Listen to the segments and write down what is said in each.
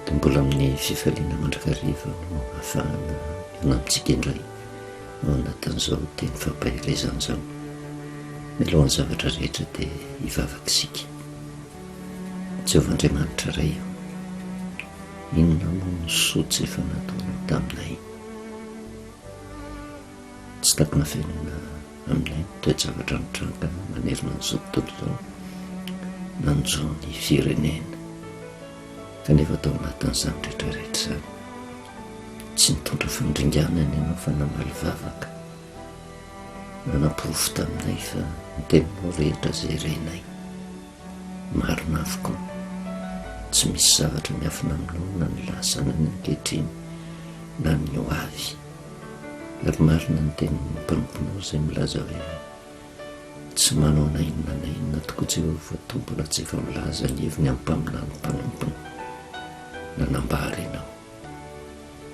Dia mbola amin'ny fifaliana mandrakariva no ahafahana mihaona amintsika indray ao anatin'izao teny fampaherezana izao. Mialohan'ny zavatra rehetra dia hivavaka isika. Jehovah Andriamanitra Ray ô, inona moa no soa tsy efa nataonao taminay? Tsy takona fenina aminay ny toe-javatra nitranga manerana an'izao tontolo izao, nanjo ny firenena, kanefa tao anatin'izany rehetra rehetra izany, tsy nitondra fandringanana ianao fa namaly vavaka, nanaporofo taminay fa ny teninao rehetra izay renay, marina avokoa. Tsy misy zavatra miafina aminao na ny lasa na ny ankehitriny na ny ho avy. Ary marina ny tenin'ny mpanomponao izay milaza hoe, Tsy manao na inona na inona tokoa Jehovah Tompo raha tsy efa milaza ny heviny amin'ny mpaminany mpanompony. Nanambara ianao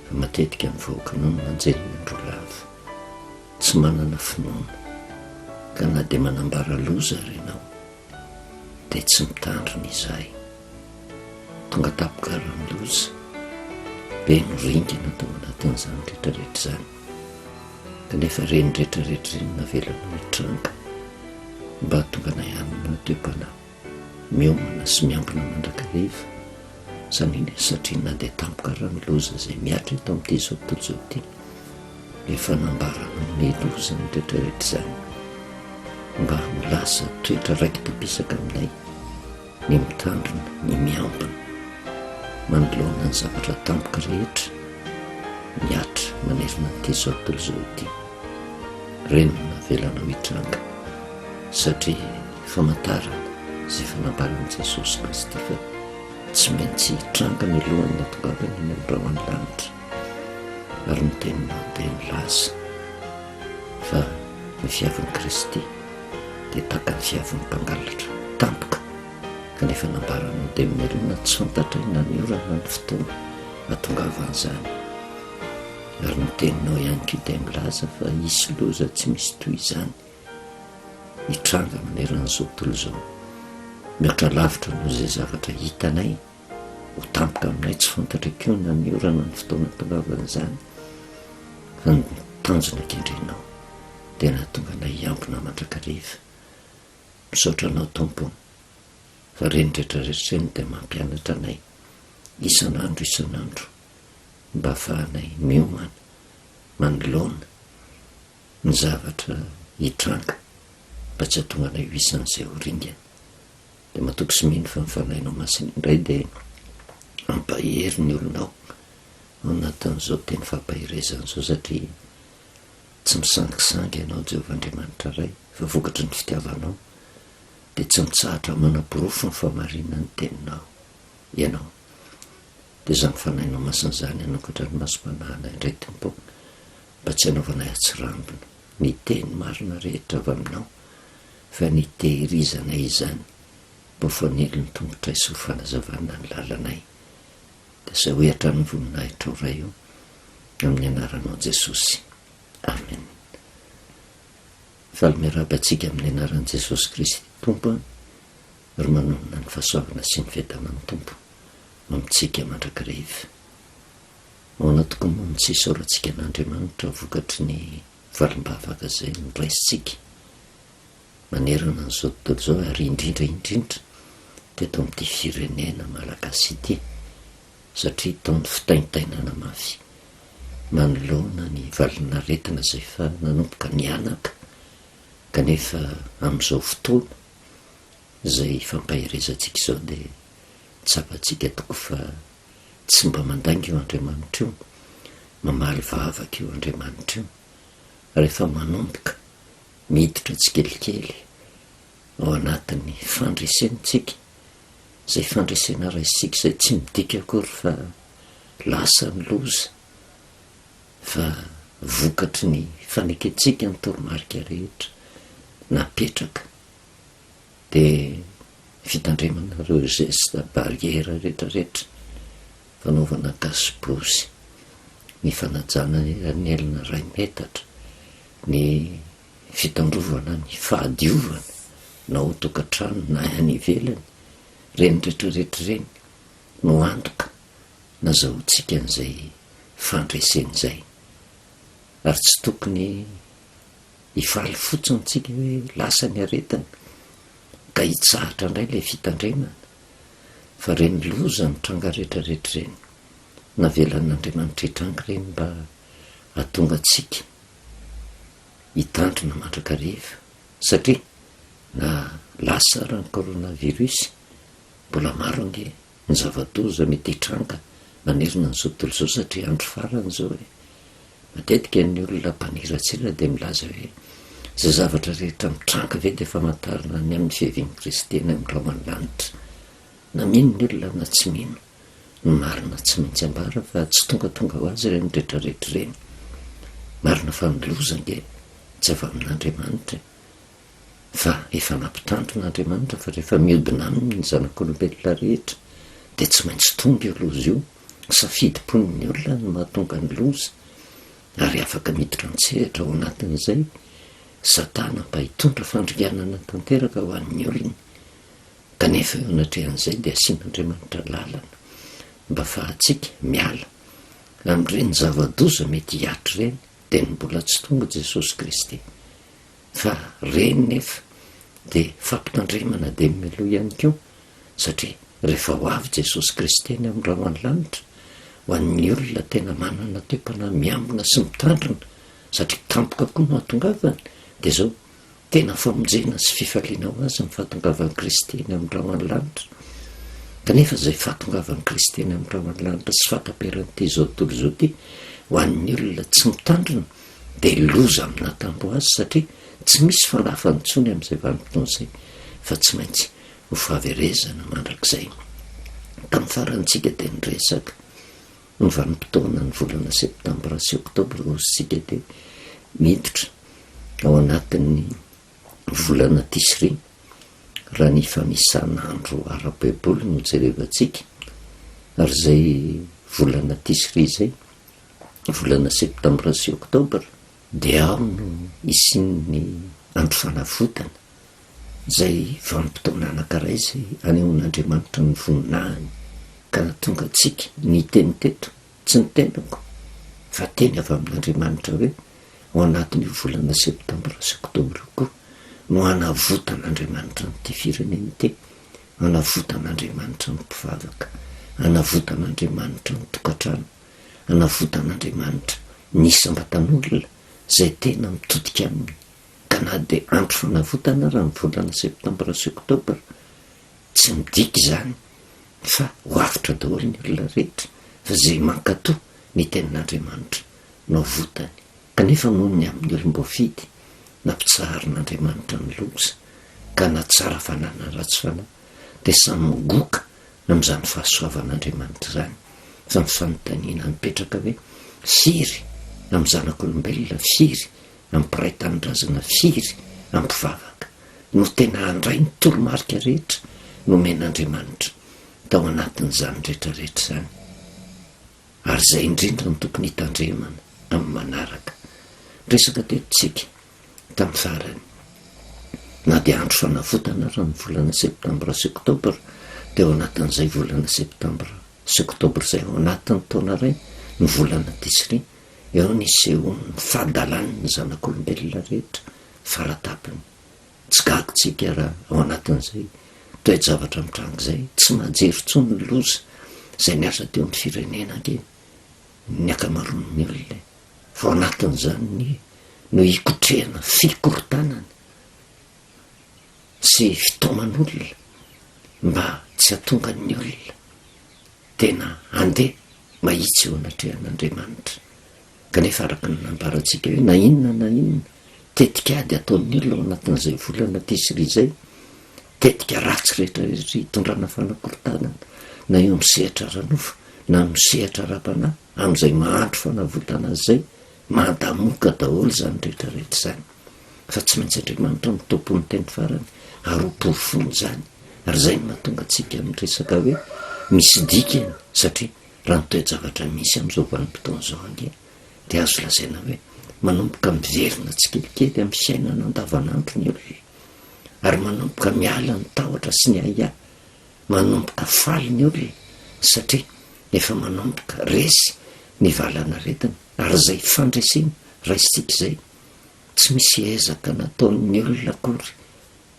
fa matetika ny vahoakanao no nanjenin'ny andro lava, tsy manana finoana, ka na dia manambara loza ary ianao, dia tsy mitandrina izahay. Tonga tampoka ary ny loza. Be no ringana tao anatin'izany rehetrarehetra izany. Kanefa ireny rehetrarehetra ireny navelanao hitranga mba hahatonga anay hanana toe-panahy miomana sy miambina mandrakariva. Izany hoe satria na dia tampoka ary ny loza izay mihatra eto amin'ity izao tontolo izao ity, Efa nambaranao ny lozany rehetrarehetra izany mba ho lasa toetra raiki-tampisaka aminay ny mitandrina, ny miambina manoloana ny zavatra tampoka rehetra mihatra manerana an'ity izao tontolo izao ity. Ireny no navelanao hitranga satria famantarana izay efa nambaran'i Jesosy Kristy fa tsy maintsy hitranga mialohan'ny hahatongavany any amin'ny rahon'ny lanitra. Ary ny teninao dia milaza fa ny fiavin'i Kristy dia tahaka ny fiavin'ny mpangalatra tampoka, kanefa nambaranao dia mialoha tsy fantatray na ny ora na ny fotoana hahatongavan'izany. Ary ny teninao ihany koa dia milaza fa hisy loza tsy misy toy izany hitranga manerana izao tontolo izao, mihoatra lavitra noho izay zavatra hitanay. Ho tampoka aminay tsy fantatra koa na ny ora na ny fotoana hatongavan'izany fa ny tanjona kendrenao dia nahatonga anay hiambina mandrakariva. Misaotra anao Tompo fa ireny rehetra rehetra ireny dia mampianatra anay isan'andro isan'andro mba hahafahanay miomana manoloana ny zavatra hitranga mba tsy hahatonga anay ho isan'izay ho ringana. Dia matoky sy mino fa ny Fanahinao Masina indray dia hampahery ny olonao ao anatin'izao teny fampaherezana izao satria tsy misangisangy ianao Jehovah Andriamanitra Ray fa vokatry ny fitiavanao dia tsy mitsahatra manaporofo ny fahamarinan'ny teninao ianao. Dia izany Fanahinao Masina izany hanokatra ny masom-panahinay indray Tompo mba tsy hanaovanay atsirambina ny teny marina rehetra avy aminao fa nitehirizanay izany mba ho fanilo ny tongotray sy ho fanazavana ny lalanay. Dia asehoy hatrany ny voninahitrao Ray o, amin'ny anaranao Jesosy. Amen. Faly miarahaba antsika amin'ny anaran'i Jesosy Kristy Tompo ary manonona ny fahasoavana sy ny fiadanan'ny Tompo amintsika mandrakariva. Ahoana tokoa moa no tsy isaorantsika an'Andriamanitra vokatry ny valim-bavaka izay noraisintsika manerana an'izao tontolo izao ary indrindra indrindra teto amin'ity firenena malagasy ity satria tao ny fitaintainana mafy manoloana ny valin'aretina izay efa nanomboka nihanaka kanefa amin'izao fotoana izay ifampaherezantsika izao dia tsapantsika tokoa fa Tsy mba mandainga io Andriamanitra io, mamaly vavaka io Andriamanitra io, rehefa manomboka miditra tsikelikely ao anatin'ny fandresena isika, izay fandresena raisintsika izay tsy midika akory fa lasa ny loza, fa vokatry ny fanekentsika ny toromarika rehetra napetraka Dia fitandremana ireo gestes barrières rehetra rehetra, fanaovana gasyborosy, ny fanajana ny elanelana iray metatra, ny fitandrovana ny fahadiovana na ao an-tokantrano na any ivelany, ireny rehetra rehetra ireny no antoka. nazahoantsika an'izay fandresena izay. Ary tsy tokony hifaly fotsiny tsika hoe lasa ny aretina ka hitsahatra indray ilay fitandremana fa ireny loza mitranga rehetrarehetra ireny navelan'Andriamanitra hitranga ireny mba hahatonga antsika hitandrina mandrakariva satria na lasa ara ny coronavirus mbola maro ange ny zava-doza mety hitranga manerana an'izao tontolo izao satria andro farany izao e. Matetika ny olona mpaniratsira dia milaza hoe izay zavatra rehetra mitranga ve dia famantarana ny amin'ny fiavian'i Kristy any amin'ny rahon'ny lanitra. Na mino ny olona na tsy mino, ny marina tsy maintsy ambara fa tsy tongatonga ho azy ireny rehetrarehetra ireny. Marina fa ny loza ange tsy avy amin'Andriamanitra e. Fa efa nampitandrina Andriamanitra fa rehefa mihodina aminy ny zanak'olombelona rehetra dia tsy maintsy tonga io loza io. Safidim-pon'ny olona no mahatonga ny loza ary afaka miditra an-tsehatra ao anatin'izay Satana mba hitondra fandringanana tanteraka ho an'ny olony. Kanefa eo anatrehan'izay dia asian'Andriamanitra lalana mba afahantsika miala amin'ireny zava-doza mety hihatra ireny dia ny mbola tsy tonga Jesosy Kristy. Fa reny nefa dia fampitandremana dia mialoha ihany koa satria rehefa ho avy Jesosy Kristy any amin'ny rahon'ny lanitra ho an'ny olona tena manana toe-panahy miambina sy mitandrina satria tampoka koa no hahatongavany dia izao tena famonjena sy fifaliana ho azy ny fahatongavan'i Kristy eny amin'ny rahon'ny lanitra. Kanefa izay fahatongavan'i Kristy eny amin'ny rahon'ny lanitra sy fahataperan'ity izao tontolo izao ity ho an'ny olona tsy mitandrina dia loza amin'atambo azy satria tsy misy fanafany intsony amin'izay vanim-potoana izay fa tsy maintsy ho fahaverezana mandrakizay. Tamin'ny farany tsika dia niresaka ny vanim-potoana ny volana septambra sy oktobra hozy tsika dia miditra ao anatin'ny volana Tisri raha ny fanisan'andro ara-baiboly no jerevantsika ary izay volana Tisri izay volana septambra sy oktobra, dia ao no hisian'ny andro fanavotana, izay vanim-potoana anankiray izay anehoan'Andriamanitra ny voninahiny, ka nahatonga antsika niteny teto, tsy ny tenako, fa teny avy amin'Andriamanitra hoe, ao anatin'io volana septambra sy oktobra io koa no hanavotan'Andriamanitra an'ity firenena ity, hanavotan'Andriamanitra ny mpivavaka, hanavotan'Andriamanitra ny tokantrano. hanavotan'Andriamanitra ny isam-batan'olona izay tena mitodika aminy, ka na dia andro fanavotana ara ny volana septambra sy oktobra, tsy midika izany fa ho avotra daholo ny olona rehetra, fa izay mankatò ny tenin'Andriamanitra no avotany. Kanefa noho ny amin'ny olom-boafidy, nampitsaharin'Andriamanitra ny loza, ka na tsara fanahy na ratsy fanahy, dia samy migoka amin'izany fahasoavan'Andriamanitra izany, fa ny fanontaniana mipetraka hoe, firy amin'ny zanak'olombelona, firy amin'ny mpiray tanindrazana, firy amin'ny mpivavaka no tena handray ny toromarika rehetra nomen'Andriamanitra tao anatin'izany rehetra rehetra izany? Ary izay indrindra no tokony hitandremana amin'ny manaraka. Niresaka teto isika tamin'ny farany. Na dia andro fanavotana ara ny volana septambra sy oktobra, dia ao anatin'izay volana septambra sy oktobra izay ao anatin'ny taona iray ny volana tisri, eo no isehoan'ny fahadalan'ny zanak'olombelona rehetra faratapony. Tsy gaga isika raha ao anatin'izay toe-javatra mitranga izay, tsy mahajery intsony ny loza izay niasa teo amin'ny firenena ange ny ankamaroan'ny olona e. Fa ao anatin'izany ny no hikotrehana fikorontanana sy fitaoman'olona mba tsy hahatonga ny olona tena handeha mahitsy eo anatrehan'Andriamanitra. Kanefa araka ny nambarantsika hoe na inona na inona tetik'ady ataon'ny olona ao anatin'izay volana Tisri izay, tetika ratsy rehetra rehetra hitondrana fanakorontanana na eo amin'ny sehatra ara-nofo na amin'ny sehatra ara-panahy, amin'izay mahandro fanavotana azy izay, mandamoka daholo izany rehetra rehetra izany. Fa tsy maintsy Andriamanitra no tompon'ny teny farany ary ho porofoiny izany. Ary izay no mahatonga antsika miresaka hoe misy dikany satria raha ny toe-javatra misy amin'izao vanim-potoana izao ange dia azo lazaina hoe manomboka miverina tsikelikely amin'ny fiainana andavanandro ny olona ary manomboka miala ny tahotra sy ny ahiahy, manomboka faly ny olona satria. Efa manomboka resy ny valan'aretina ary izay fandresena raisintsika izay, tsy misy ezaka nataon'ny olona akory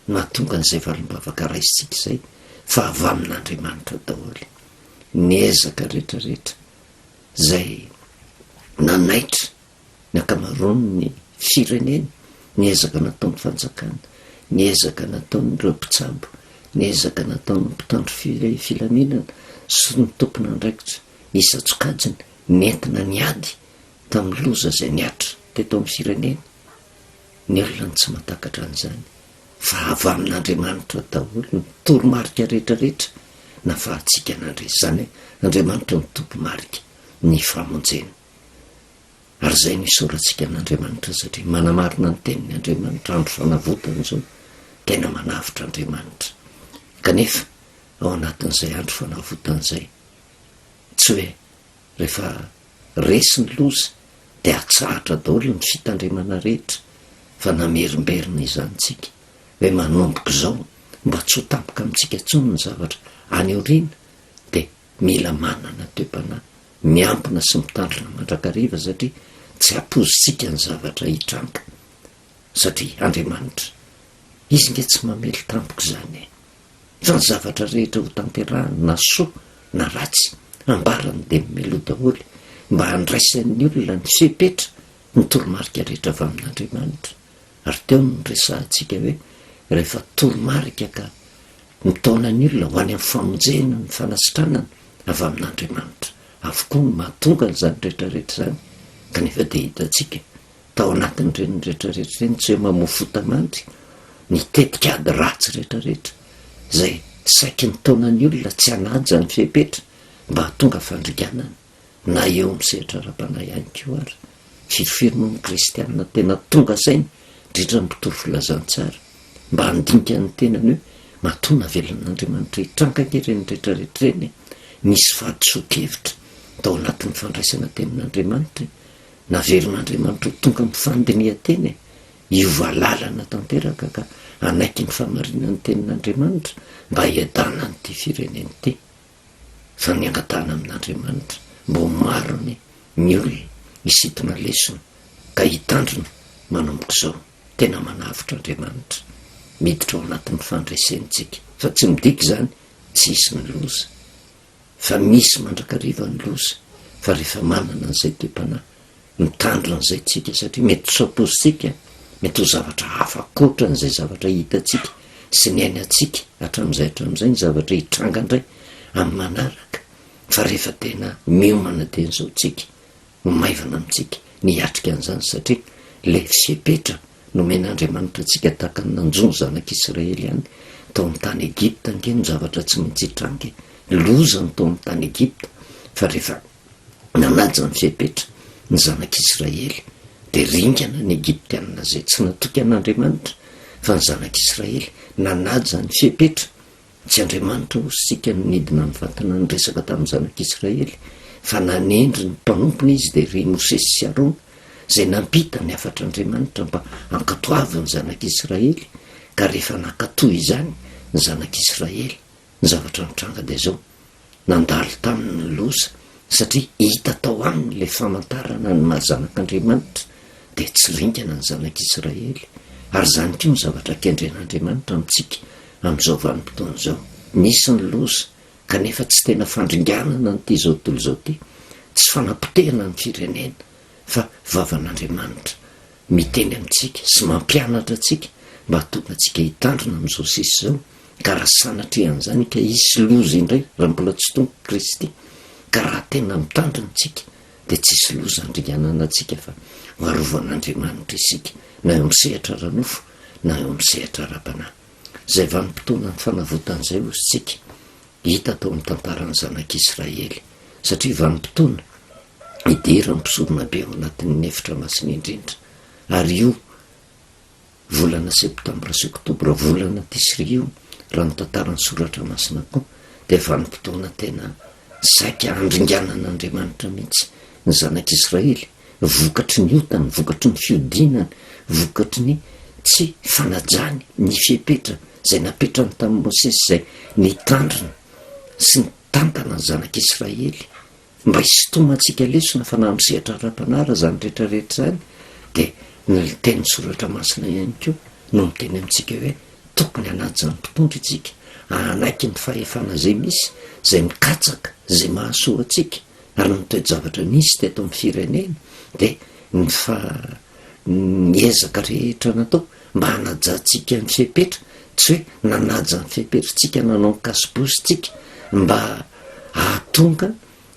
nahatonga an'izay valim-bavaka raisintsika izay fa avy amin'Andriamanitra daholo ny ezaka rehetrarehetra izay nanaitra ny ankamaroan'ny firenena, ny ezaka nataon'ny fanjakana, ny ezaka nataon'ireo mpitsabo, ny ezaka nataon'ny mpitandro filaminana sy ny tompon'andraikitra isan-tsokajiny nentina niady tamin'ny loza izay nihatra teto amin'ny firenena. Ny olona no tsy mahatakatra an'izany fa avy amin'Andriamanitra daholo ny toromarika rehetrarehetra nafahantsika nandresy. Izany hoe Andriamanitra no tompo-marika ny famonjena. Ary izay no isaorantsika an'Andriamanitra satria manamarina ny teniny Andriamanitra, andro fanavotana izao, tena manavotra Andriamanitra. Kanefa ao anatin'izay andro fanavotana izay, tsy hoe rehefa resy ny loza dia atsahatra daholo ny fitandremana rehetra fa namerimberina izany tsika hoe manomboka izao mba tsy ho tampoka amintsika intsony ny zavatra any aoriana dia mila manana toe-panahy miampina sy mitandrina mandrakariva satria tsy ampoizintsika ny zavatra hitranga satria Andriamanitra Izy nge tsy mamely tampoka izany e! Fa ny zavatra rehetra ho tanterahany na soa na ratsy ambarany dia mialoha daholo mba handraisan'ny olona ny fepetra ny toromarika rehetra avy amin'Andriamanitra. Ary teo no niresahantsika hoe rehefa toromarika ka mitaona ny olona ho any amin'ny famonjena ny fanasitranana avy amin'Andriamanitra avokoa no mahatonga an'izany rehetra rehetra izany kanefa dia hitantsika tao anatin'ireny rehetra rehetra ireny tsy hoe mamoa fota-mandry ny tetik'ady ratsy rehetra rehetra izay saiky nitaona ny olona tsy hanaja ny fepetra mba hahatonga fandringanana na eo amin'ny sehatra ara-panahy ihany koa ary. Firifiry moa ny kristiana tena tonga saina, indrindra ny mpitory filazantsara, mba handinika ny tenany hoe matoa navelan'Andriamanitra hitranga ange ireny rehetra rehetra ireny e! Nisy fahadisoan-kevitra tao anatin'ny fandraisana tenin'Andriamanitra e! Naverin'Andriamanitra ho tonga amin'ny fandinihan-tena e! Hiova lalana tanteraka ka hanaiky ny fahamarinan'ny tenin'Andriamanitra mba hiadanan'ity firenena ity. Fa ny angatahana amin'Andriamanitra mba ho maro anie ny olona hisintona lesona ka hitandrina manomboka izao. Tena manavotra Andriamanitra. Miditra ao anatin'ny fandreseny tsika. Fa tsy midika izany tsy hisy ny loza. Fa misy mandrakariva ny loza fa rehefa manana an'izay toe-panahy mitandrina an'izay tsika satria mety tsy ho ampoizintsika, mety ho zavatra hafa ankoatra an'izay zavatra hitantsika sy niainantsika hatramin'izay hatramin'izay ny zavatra hitranga indray amin'ny manaraka fa rehefa tena miomana dieny izao tsika ho maivana amintsika ny hiatrika an'izany satria ilay fepetra nomen'Andriamanitra antsika tahaka ny nanjo ny zanak'Israely ihany tao amin'ny tany Egypta ange no zavatra tsy maintsy hitranga e! Loza ny tao amin'ny tany Egypta fa rehefa nanaja ny fepetra ny zanak'Israely dia ringana ny Egyptianina izay tsy natoky an'Andriamanitra fa ny zanak'Israely nanaja ny fepetra Tsy Andriamanitra hozy isika no nidina nivantana niresaka tamin'ny zanak'Israely, fa nanendry ny mpanompony Izy, dia ry Mosesy sy Arona, izay nampita ny hafatr'Andriamanitra mba hankatoavy ny zanak'Israely, ka rehefa nankatò izany ny zanak'Israely, ny zavatra nitranga dia izao, Nandalo taminy ny loza, satria hita tao aminy ilay famantarana ny maha zanak'Andriamanitra, dia tsy ringana ny zanak'Israely. Ary izany koa no zavatra kendren'Andriamanitra amintsika amin'izao vanim-potoana izao. Misy ny loza, kanefa tsy tena fandringanana an'ity izao tontolo izao ity, tsy fanapotehana ny firenena, fa vavan'Andriamanitra miteny amintsika sy mampianatra antsika mba hahatonga antsika hitandrina amin'izao sisa izao, ka raha sanatria an'izany ka hisy loza indray raha mbola tsy tonga Kristy, ka raha tena mitandrina isika dia tsy hisy loza handringanana antsika fa ho arovan'Andriamanitra isika na eo amin'ny sehatra ara-nofo na eo amin'ny sehatra ara-panahy. Izay vanim-potoanan'ny fanavotana izay hozy isika hita tao amin'ny tantaran'ny zanak'Israely satria vanim-potoana hidiran'ny mpisoronabe ao anatin'ny efitra masina indrindra ary io Volana septambra sy oktobra, volana Tisri io, raha ny tantaran'ny Soratra Masina koa, dia vanim-potoana tena saika handringanan'Andriamanitra mihitsy ny zanak'Israely, vokatry ny otany, vokatry ny fiodinany, vokatry ny tsy fanajany ny fepetra izay napetrany tamin'i Mosesy izay nitandrina sy nitantana ny zanak'Israely. mba hisintomantsika lesona fa na amin'ny sehatra ara-panahy ara izany rehetra rehetra izany dia ny tenin'ny soratra masina ihany koa no miteny amintsika hoe tokony hanaja ny mpitondra isika, hanaiky ny fahefana izay misy, izay mikatsaka izay mahasoa antsika, ary ny toe-javatra nisy teto amin'ny firenena dia ny fa ny ezaka rehetra natao mba hanajantsika ny fepetra, tsy hoe nanaja ny fepetritsika nanao ny kasibositsika mba hahatonga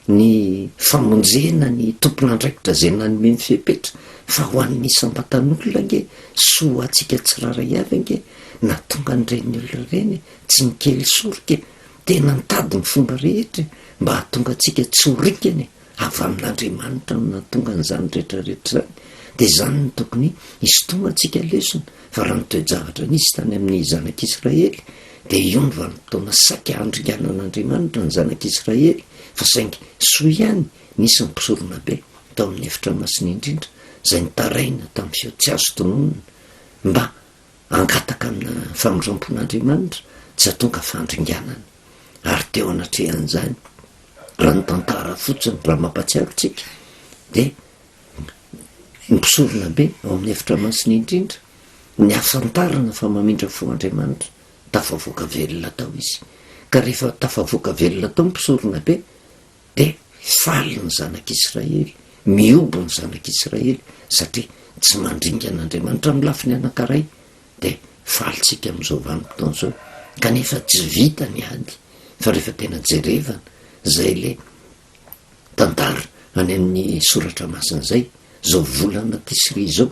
ny famonjena ny tompon'andraikitra izay nanome ny fepetra fa ho an'ny isam-batan'olona ange, soa ho antsika tsirairay avy ange, nahatonga an'ireny olona ireny tsy nikely soroka e, tena nitady ny fomba rehetra e, mba hahatonga antsika tsy ho ringana e, avy amin'Andriamanitra no nahatonga an'izany rehetra rehetra izany, dia izany no tokony hisintomantsika lesona, fa raha ny toe-javatra nisy tany amin'ny zanak'Israely dia io ny vanim-potoana saika handringanan'Andriamanitra ny zanak'Israely, fa saingy soa ihany nisy ny mpisoronabe tao amin'ny efitra masina indrindra izay nitaraina tamin'ny feo tsy azo tononina mba hangataka amina famindrampon'Andriamanitra tsy hahatonga fandringanana. Ary teo anatrehan'izany, raha ny tantara fotsiny, raha mampatsiaro tsika, dia ny mpisoronabe ao amin'ny efitra masina indrindra, ny hahafantarana fa mamindra fo Andriamanitra, tafavoaka velona tao izy. Ka rehefa tafavoaka velona tao ny mpisoronabe, dia faly ny zanak'Israely, mihoby ny zanak'Israely, satria tsy mandringana Andriamanitra amin'ny lafiny anankiray, dia faly tsika amin'izao vanim-potoana izao. Kanefa tsy vita ny ady, fa rehefa tena jerevana izay le tantara any amin'ny soratra masina izay, izao volana Tisri izao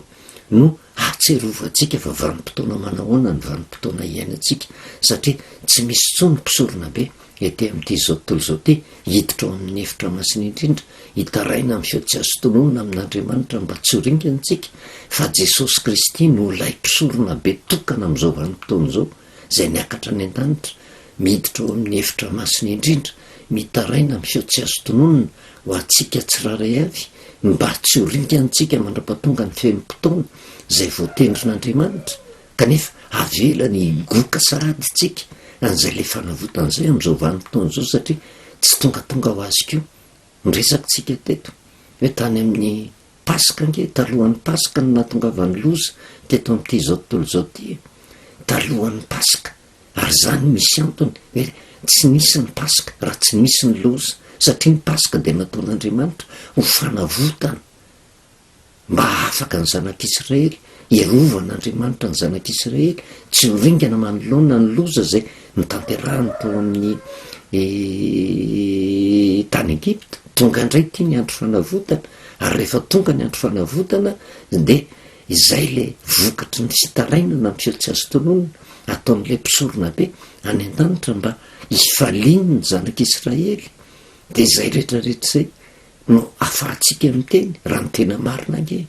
no ahatsiarovantsika fa vanim-potoana manahoana ny vanim-potoana iainantsika, satria tsy misy intsony mpisoronabe ety amin'ity izao tontolo izao ity hiditra ao amin'ny efitra masina indrindra, hitaraina amin'ny feo tsy azo tononina amin'Andriamanitra mba tsy ho ringana isika, fa Jesosy Kristy no ilay mpisoronabe tokana amin'izao vanim-potoana izao, izay niakatra any an-danitra, miditra ao amin'ny efitra masina indrindra, mitaraina amin'ny feo tsy azo tononina ho antsika tsirairay avy, mba tsy ho ringantsika mandra-pahatonga ny fenim-potoana izay voatendrin'Andriamanitra, kanefa avelany higoka sahady isika an'izay ilay fanavotana izay amin'izao vanim-potoana izao satria tsy tongatonga ho azy koa. Niresaka isika teto hoe tany amin'ny Paska ange, talohan'ny Paska no nahatongavan'ny loza teto amin'ity izao tontolo izao ity e. Talohan'ny Paska. Ary izany misy antony hoe tsy nisy ny Paska raha tsy nisy ny loza, satria ny Paska dia nataon'Andriamanitra ho fanavotana mba hahafaka ny zanak'Israely, hiarovan'Andriamanitra ny zanak'Israely tsy ho ringana manoloana ny loza izay notanterahiny tao amin'ny tany Egypta. Tonga indray ity ny andro fanavotana, ary rehefa tonga ny andro fanavotana dia izay ilay vokatry ny fitarainana amin'ny feo tsy azo tononina ataon'ilay mpisoronabe any an-danitra mba hifalian'ny zanak'Israely. Dia izay rehetra rehetra izay no ahafahantsika miteny raha ny tena marina ange.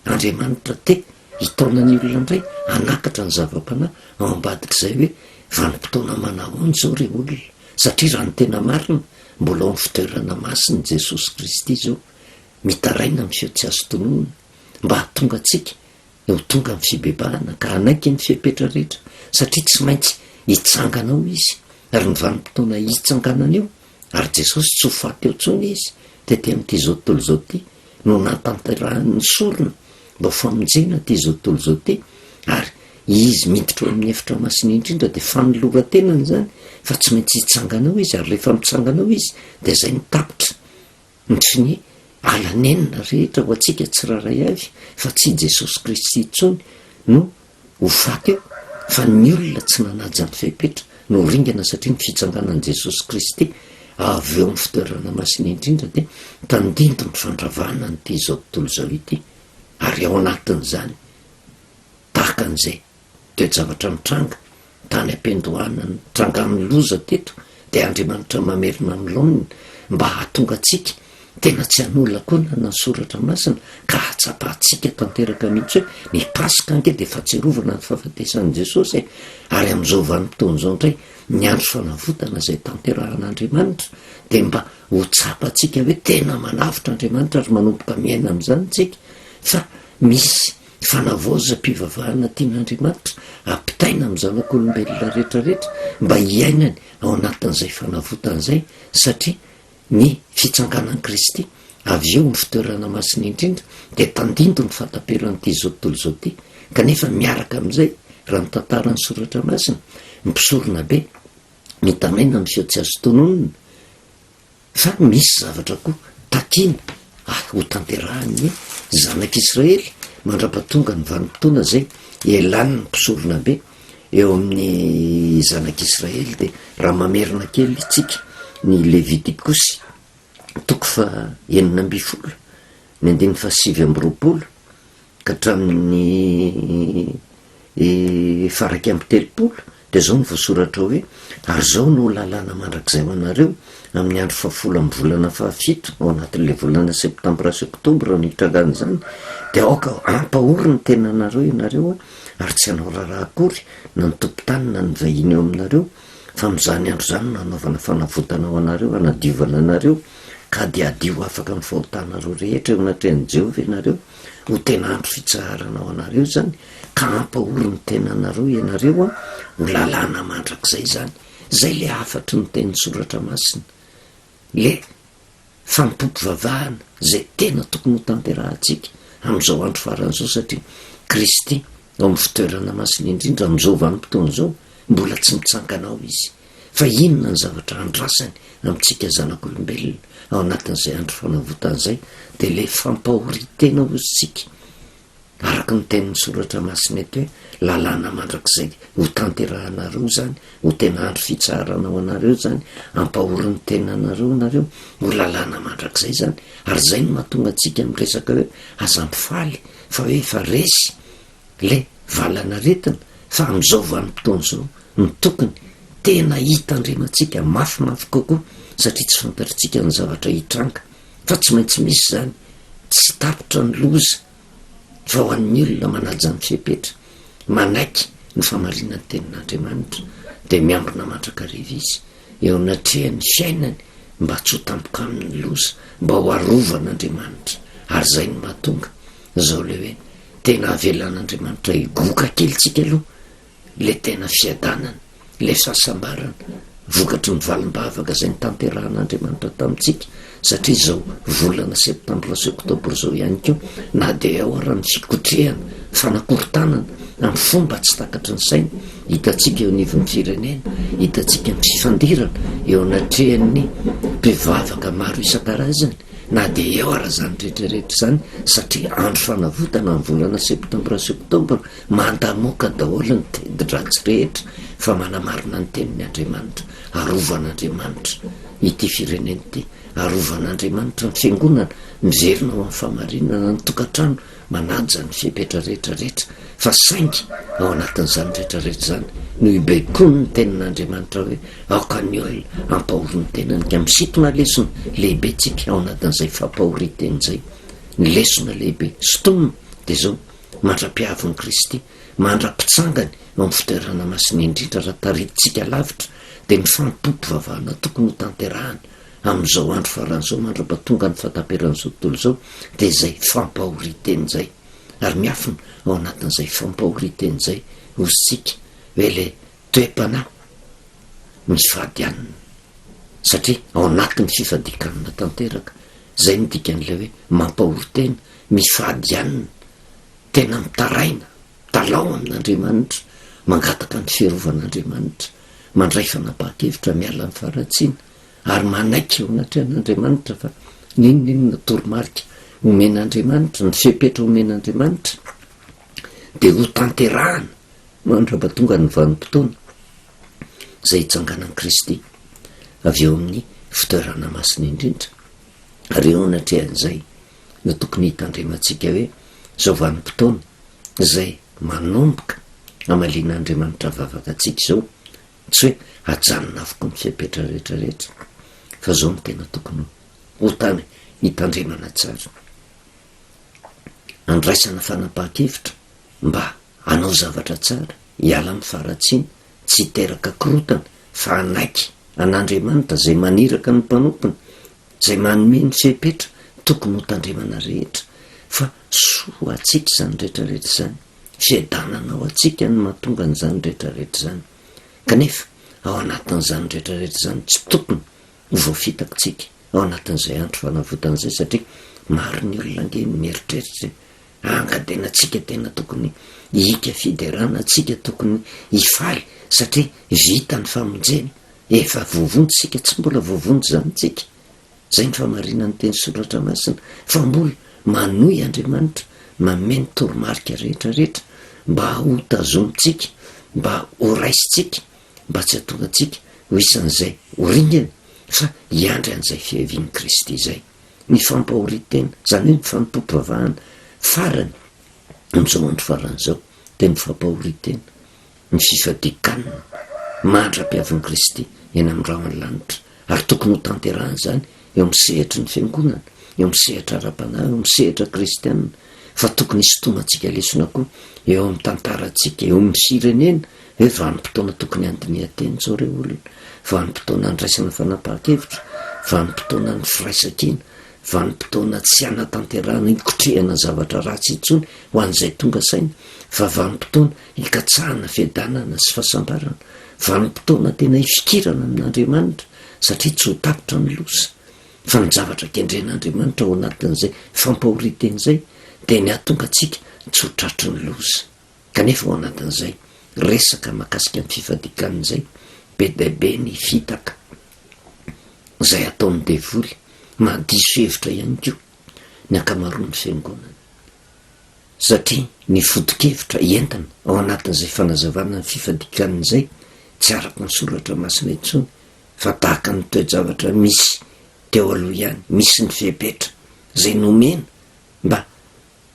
Andriamanitra te hitaona ny olona indray hanakatra ny zava-panahy ao ambadik'izay hoe vanim-potoana manahoana izao re olona, satria raha ny tena marina mbola ao amin'ny fitoerana masina i Jesosy Kristy izao, mitaraina amin'ny feo tsy azo tononina mba hahatonga antsika ho tonga amin'ny fibebahana ka hanaiky ny fepetra rehetra satria tsy maintsy hitsangana ao Izy ary ny vanim-potoana hitsanganany eo ary Jesosy tsy ho faty eo intsony Izy tety amin'ity izao tontolo izao ity no nahatanterahany ny sorona mba ho famonjena ity izao tontolo izao ity ary Izy miditra ao amin'ny efitra masina indrindra dia fanoloran-tenany izany fa tsy maintsy hitsangana ao Izy ary rehefa mitsangana ao Izy dia izay no tapitra ny tsy ny ala nenina rehetra ho antsika tsirairay avy fa tsy i Jesosy Kristy intsony no ho faty eo fa ny olona tsy nanaja ny fepetra no ho ringana satria ny fitsanganan'i Jesosy Kristy avy eo amin'ny fitoerana masina indrindra dia tandindon'ny fandravana an'ity izao tontolo izao ity ary ao anatin'izany tahaka an'izay toe-javatra mitranga tany am-piandohana nitrangan'ny loza teto dia Andriamanitra mamerina amin'ny laoniny mba hahatonga antsika tena tsy hanolakolana ny soratra masina ka hahatsapantsika tanteraka mihitsy hoe ny Paska ange dia fahatsiarovana ny fahafatesan'i Jesosy e! ary amin'izao vanim-potoana izao indray ny andro fanavotana izay tanterahan'Andriamanitra dia mba ho tsapantsika hoe tena manavotra Andriamanitra ary manomboka miaina amin'izany isika fa misy Fanavaozam-pivavahana tian'Andriamanitra ampitaina amin'ny zanak'olombelona rehetra rehetra mba hiainany ao anatin'izay fanavotana izay satria. Ny fitsanganan'i Kristy avy eo amin'ny fitoerana masina indrindra dia tandindon'ny fahataperan'ity izao tontolo izao ity, kanefa miaraka amin'izay, raha ny tantaran'ny Soratra Masina, ny mpisoronabe mitaraina amin'ny feo tsy azo tononina, Fa misy zavatra koa takiana ary hotanterahin'ny zanak'Israely mandra-pahatonga ny vanim-potoana izay hialan'ny mpisoronabe eo amin'ny zanak'Israely. Dia raha mamerina kely isika ny Levitikosy toko faha 16 ny andininy faha 29 ka hatramin'ny faha-31 dia izao no voasoratra hoe, Ary izao no ho lalàna mandrakizay ho anareo, amin'ny andro fahafolo amin'ny volana fahafito, ao anatin'ilay volana septambra sy oktobra no hitrangan'izany, dia aoka hampahory ny tenanareo ianareo, ary tsy hanao raharaha akory na ny tompon-tany na ny vahiny eo aminareo, fa amin'izany andro izany no hanaovana fanavotana ho anareo, hanadiovana anareo, ka dia hadio afaka amin'ny fahotanareo rehetra eo anatrehan'i Jehovah ianareo. Ho tena andro fitsaharana ho anareo izany, ka hampahory ny tenanareo ianareo, ho lalàna mandrakizay izany. Izay ilay hafatry ny tenin'ny Soratra Masina, ilay fanompoam-pivavahana izay tena tokony hotanterahantsika amin'izao andro farany izao, satria Kristy ao amin'ny fitoerana masina indrindra amin'izao vanim-potoana izao, mbola tsy mitsangana ao Izy. Fa inona ny zavatra andrasany amintsika zanak'olombelona ao anatin'izay andro fanavotana izay? Dia ilay fampahorian-tena hozy tsika, araka ny tenin'ny Soratra Masina eto hoe, lalàna mandrakizay ho tanterahanareo izany, ho tena andro fitsaharana ho anareo izany, ampahory ny tenanareo nareo, ho lalàna mandrakizay izany. Ary izay no mahatonga antsika miresaka hoe aza mifaly fa hoe efa resy le valan'aretina fa amin'izao vanim-potoana izao no tokony tena hitandremantsika mafimafy kokoa satria tsy fantatritsika ny zavatra hitranga fa tsy maintsy misy izany, tsy tapitra ny loza fa ho an'ny olona manaja ny fepetra, manaiky ny famarinan'ny tenin'Andriamanitra dia miambina mandrakariva izy eo anatrehan'ny fiainany mba tsy ho tampoka aminy ny loza, mba ho arovan'Andriamanitra ary izay no mahatonga izao le hoe Tena avelan'Andriamanitra higoka kely tsika aloha le tena fiadanana, le fahasambarana vokatry ny valim-bavaka izay notanterahan'Andriamanitra tamintsika, satria izao volana septambra sy oktobra izao ihany koa na dia eo ara ny fikotrehana, fanakorontanana amin'ny fomba tsy takatry ny saina, hitantsika eo anivon'ny firenena, hitantsika ny fifandirana eo anatrehan'ny mpivavaka maro isan-karazany. Na dia eo ara izany rehetra rehetra izany, satria andro fanavotana ny volana septambra sy oktobra, mandamoka daholo ny tedi-dratsy rehetra fa manamarina ny teniny Andriamanitra, arovan'Andriamanitra ity firenena ity, arovan'Andriamanitra ny fiangonana, miverina ho amin'ny fahamarinana ny tokantrano, manaja ny fepetra rehetra rehetra fa saingy ao anatin'izany rehetra rehetra izany no ibaikoany ny tenin'Andriamanitra hoe aoka ny olona hampahory ny tenany ka misintona lesona lehibe tsika ao anatin'izay fampahorian-teny izay ny lesona lehibe sintomina dia izao mandra-piavin'i Kristy mandra-pitsangany ao amin'ny fitoerana masina indrindra raha taritintsika lavitra dia ny fanompoam-pivavahana tokony ho tanterahana Amin'izao andro farany izao, mandra-pahatonga ny fahataperan'izao tontolo izao, dia izay fampahorian-teny izay. Ary miafina ao anatin'izay fampahorian-teny izay, hoy isika, hoe ilay toe-panahy mifady hanina. Satria ao anatin'ny fifadian-kanina tanteraka, izay no dikan'ilay hoe mampahory tena, mifady hanina, tena mitaraina, mitalaho amin'Andriamanitra, mangataka ny fiarovan'Andriamanitra, mandray fanapahan-kevitra miala amin'ny faharatsiana, ary manaiky eo anatrehan'Andriamanitra fa n'inon'inona toromarika omen'Andriamanitra, ny fepetra omen'Andriamanitra dia ho tanterahana mandrapatonga ny vanim-potoana izay hitsanganan'i Kristy avy eo amin'ny fitoerana masina indrindra. Ary eo anatrehan'izay no tokony hitandremantsika hoe izao vanim-potoana izay manomboka hamalian'Andriamanitra vavaka antsika izao Tsy hoe ajanona avokoa ny fepetra rehetra rehetra fa zao no tena tokony ho tany hitandremana tsara. Andraisana fanapahan-kevitra mba hanao zavatra tsara, hiala amin'ny faharatsiana, tsy hiteraka korotana fa hanaiky an'Andriamanitra izay maniraka ny mpanompony, izay manome ny fepetra tokony ho tandremana rehetra fa soa ho antsika izany rehetra rehetra izany. Fiadanana ho antsika no mahatonga an'izany rehetra rehetra izany. Kanefa, ao anatin'izany rehetra rehetra izany, tsy tokony ho voafitakitsika. ao anatin'izay andro fanavotana izay satria maro ny olona ange no mieritreritra e, anga tena tsika tena tokony hihika fiderana, tsika tokony hifaly satria vita ny famonjena, efa voavonjy tsika, tsy mbola voavonjy izany tsika. Izay ny fahamarinan'ny teny soratra masina fa mbola manohy Andriamanitra manome ny toromarika rehetra rehetra mba ho tazomintsika, mba ho raisintsika, mba tsy hahatonga antsika ho isan'izay ho ringana fa hiandry an'izay fiavian'i Kristy izay. Ny fampahorian-tena, izany hoe ny fanompoam-pivavahana farany amin'izao andro farany izao dia ny fampahorian-tena. ny fifadian-kanina mandra-piavin'i Kristy eny amin'ny rahon'ny lanitra, ary tokony hotanterahina izany eo amin'ny sehatry ny Fiangonana, eo amin'ny sehatra ara-panahy, eo amin'ny sehatra kristiana, fa tokony hisintomantsika lesona koa eo amin'ny tantarantsika, eo amin'ny firenena, hoe vanim-potoana tokony handinihan-tena izao re olona, vanim-potoana handraisana fanapahan-kevitra, vanim-potoanan'ny firaisan-kina, vanim-potoana tsy hanatanterahana hikotrehana zavatra ratsy intsony ho an'izay tonga saina, fa vanim-potoana hikatsahana fiadanana sy fahasambarana, vanim-potoana tena hifikirana amin'Andriamanitra satria tsy ho tapitra ny loza, fa ny zavatra kendren'Andriamanitra ao anatin'izay fampahorian-tena izay dia ny hahatonga antsika tsy ho tratry ny loza. Kanefa ao anatin'izay resaka mahakasika ny fifadian-kanina izay, be dia be ny fitaka izay ataon'ny devoly, mahadiso hevitra ihany koa ny ankamaroan'ny fiangonana. Satria ny foto-kevitra entina ao anatin'izay fanazavana ny fifadian-kanina izay tsy araka ny soratra masina intsony fa tahaka ny toe-javatra misy teo aloha ihany, misy ny fepetra izay nomena mba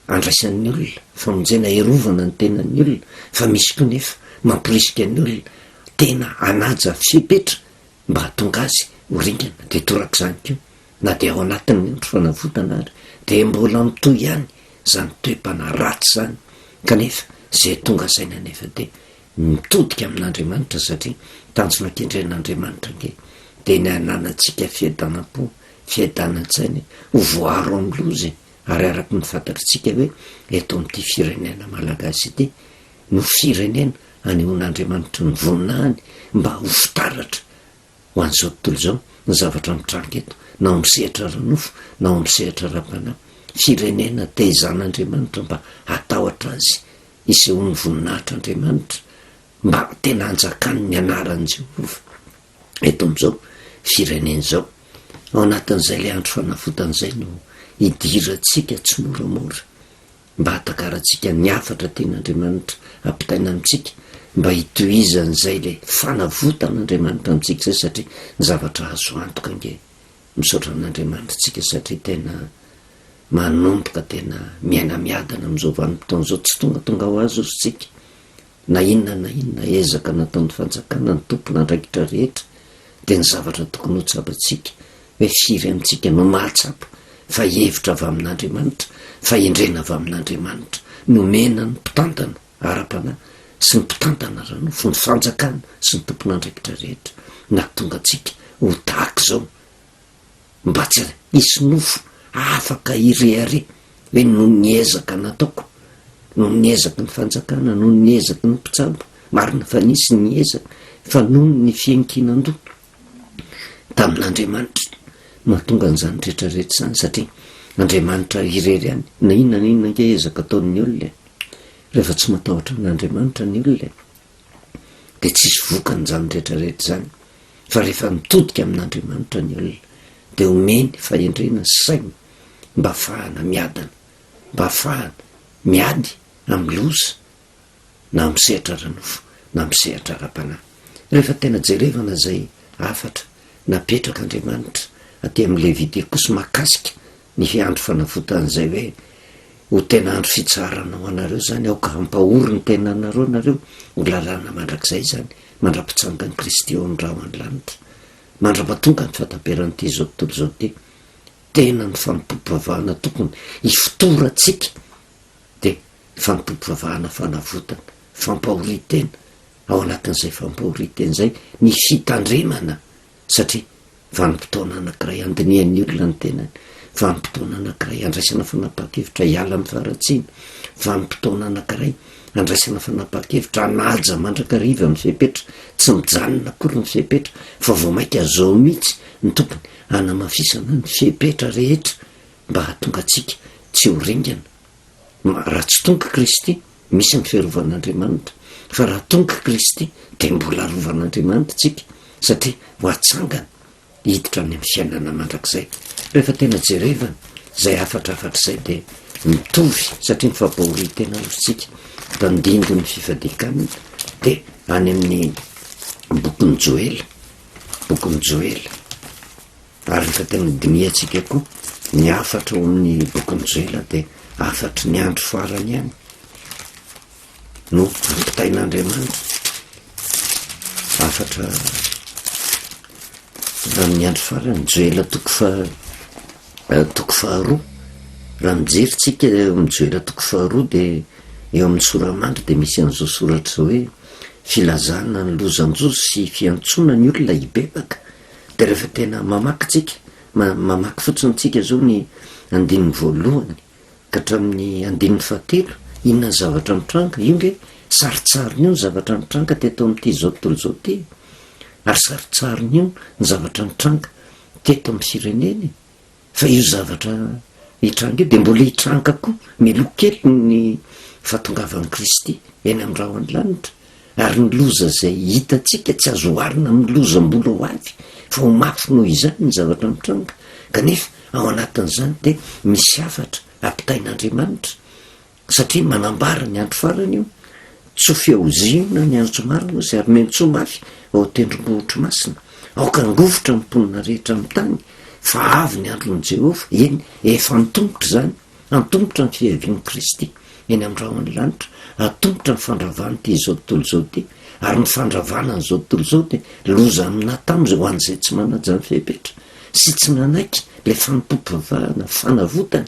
handraisan'ny olona famonjena hiarovana ny tenan'ny olona fa misy koa nefa mamporisika ny olona tena hanaja fepetra mba hahatonga azy ho ringana dia torak'izany koa na dia ao anatin'ny andro fanavotana ary dia mbola mitohy ihany izany toe-panahy ratsy izany kanefa izay tonga saina anefa dia mitodika amin'Andriamanitra satria tanjona kendren'Andriamanitra ange dia ny hananantsika fiadanam-po, fiadanan-tsaina, ho voaro amin'ny loza e! Ary araka ny fantatritsika hoe eto amin'ity firenena malagasy ity no firenena anehoan'Andriamanitra ny voninahiny mba ho fitaratra ho an'izao tontolo izao ny zavatra mitranga eto na ao amin'ny sehatra ara-nofo na ao amin'ny sehatra ara-panahy. Firenena tehezan'Andriamanitra mba hatahotra Azy, hisehoan'ny voninahitr'Andriamanitra, mba tena hanjakany ny anaran'i Jehovah eto amin'izao firenena izao. Ao anatin'izay ilay andro fanavotana izay no hidirantsika tsimoramora mba hahatakarantsika ny hafatra tian'Andriamanitra hampitaina amintsika, mba hitohizan'izay ilay fanavotan'Andriamanitra amintsika izay satria ny zavatra azo antoka ange misaotra an'Andriamanitra tsika satria tena manomboka tena miaina miadana amin'izao vanim-potoana izao, tsy tongatonga ho azy ozy tsika Na inona na inona ezaka nataon'ny fanjakana, ny tompon'andraikitra rehetra, dia ny zavatra tokony ho tsapantsika hoe firy amintsika no mahatsapa fa hevitra avy amin'Andriamanitra, fahendrena avy amin'Andriamanitra nomena ny mpitantana ara-panahy sy ny mpitantana ara-nofo, ny fanjakana sy ny tompon'andraikitra rehetra nahatonga antsika ho tahaka izao. Mba tsy hisy nofo afaka hirehareha hoe noho ny ezaka nataoko, noho ny ezaky ny fanjakana, noho ny ezaky ny mpitsabo, marina fa nisy ny ezaka fa noho ny fiankinan-doha tamin'Andriamanitra no mahatonga an'izany rehetra rehetra izany satria Andriamanitra irery ihany, na inona na inona ange ezaka ataon'ny olona e, rehefa tsy matahotra an'Andriamanitra ny olona e, dia tsisy vokany izany rehetra rehetra izany. Fa rehefa mitodika amin'Andriamanitra ny olona dia omeny fahendrena sy saina mba hafahana miadana, mba hafahana miady amin'ny loza na amin'ny sehatra ara-nofo na amin'ny sehatra ara-panahy. Rehefa tena jerevana izay hafatra napetrak'Andriamanitra aty amin'ny Levitikosy mahakasika ny andro fanavotana izay hoe ho tena andro fitsaharana ho anareo izany, aoka hampahory ny tenanareo nareo, ho lalàna mandrakizay izany, mandra-pitsangan'i Kristy eo amin'ny rahon'ny lanitra, mandra-pahatonga ny fahataperan'ity izao tontolo izao ity. Tena ny fanompoam-pivavahana tokony hifotorantsika dia fanompoam-pivavahana fanavotana, fampahorian-tena, ao anatin'izay fampahorian-tena izay ny fitandremana satria vanim-potoana anankiray handinihan'ny olona ny tenany, vanim-potoana anankiray handraisana fanapahan-kevitra hiala amin'ny faharatsiana, vanim-potoana anankiray handraisana fanapahan-kevitra hanaja mandrakariva ny fepetra. Tsy mijanona akory ny fepetra fa vao mainka zao mihitsy no tokony hanamafisana ny fepetra rehetra mba hahatonga antsika tsy ho ringana. Raha tsy tonga Kristy, misy ny fiarovan'Andriamanitra, fa raha tonga Kristy dia mbola arovan'Andriamanitra isika satria ho atsangana hiditra any amin'ny fiainana mandrakizay. Rehefa tena jerevana izay hafatrafatra izay dia mitovy satria mifampahorian-tena hozy tsika, tandindon'ny fifadian-kanina dia any amin'ny bokin'i Joela, bokin'i Joela. Ary rehefa tena dinihantsika koa ny hafatra ao amin'ny bokin'i Joela dia hafatry ny andro farany ihany no ampitain'Andriamanitra. Hafatra amin'ny andro farany, Joela toko faha toko faharoa. Raha mijery tsika eo amin'ny Joela toko faharoa dia eo amin'ny sora-mandry dia misy an'izao soratra izao hoe filazana ny lozan-jozo sy fiantsoana ny olona hibebaka. Dia rehefa tena mamaky tsika, mamaky fotsiny tsika zao ny andininy voalohany ka hatramin'ny andininy fahatelo, inona ny zavatra mitranga? Io nge sarintsariny io ny zavatra nitranga teto amin'ity izao tontolo izao ity e. Ary sarintsariny io ny zavatra nitranga teto amin'ny firenena e. Fa io zavatra hitranga io dia mbola hitranga koa mialoha kely ny fahatongavan'i Kristy eny amin'ny rahon'ny lanitra. Ary ny loza izay hitantsika tsy azo oharina amin'ny loza mbola ho avy, fa ho mafy noho izany ny zavatra mitranga. Kanefa ao anatin'izany dia misy hafatra ampitain'Andriamanitra. Satria manambara ny andro farany io, Tsofy ao Ziona ny antso marina ozy ary miantsoa mafy ao an-tendrombohitro masina. Aoka hangovitra ny mponina rehetra amin'ny tany, fa avy ny andron'i Jehovah, eny, efa antomotra izany, antomotra ny fiavian'i Kristy eny amin'ny rahon'ny lanitra, antomotra ny fandravan'ity izao tontolo izao ity, ary ny fandravana an'izao tontolo izao dia loza amin'Atamo ho an'izay tsy manaja ny fepetra sy tsy nanaiky ilay fanompoam-pivavahana fanavotana.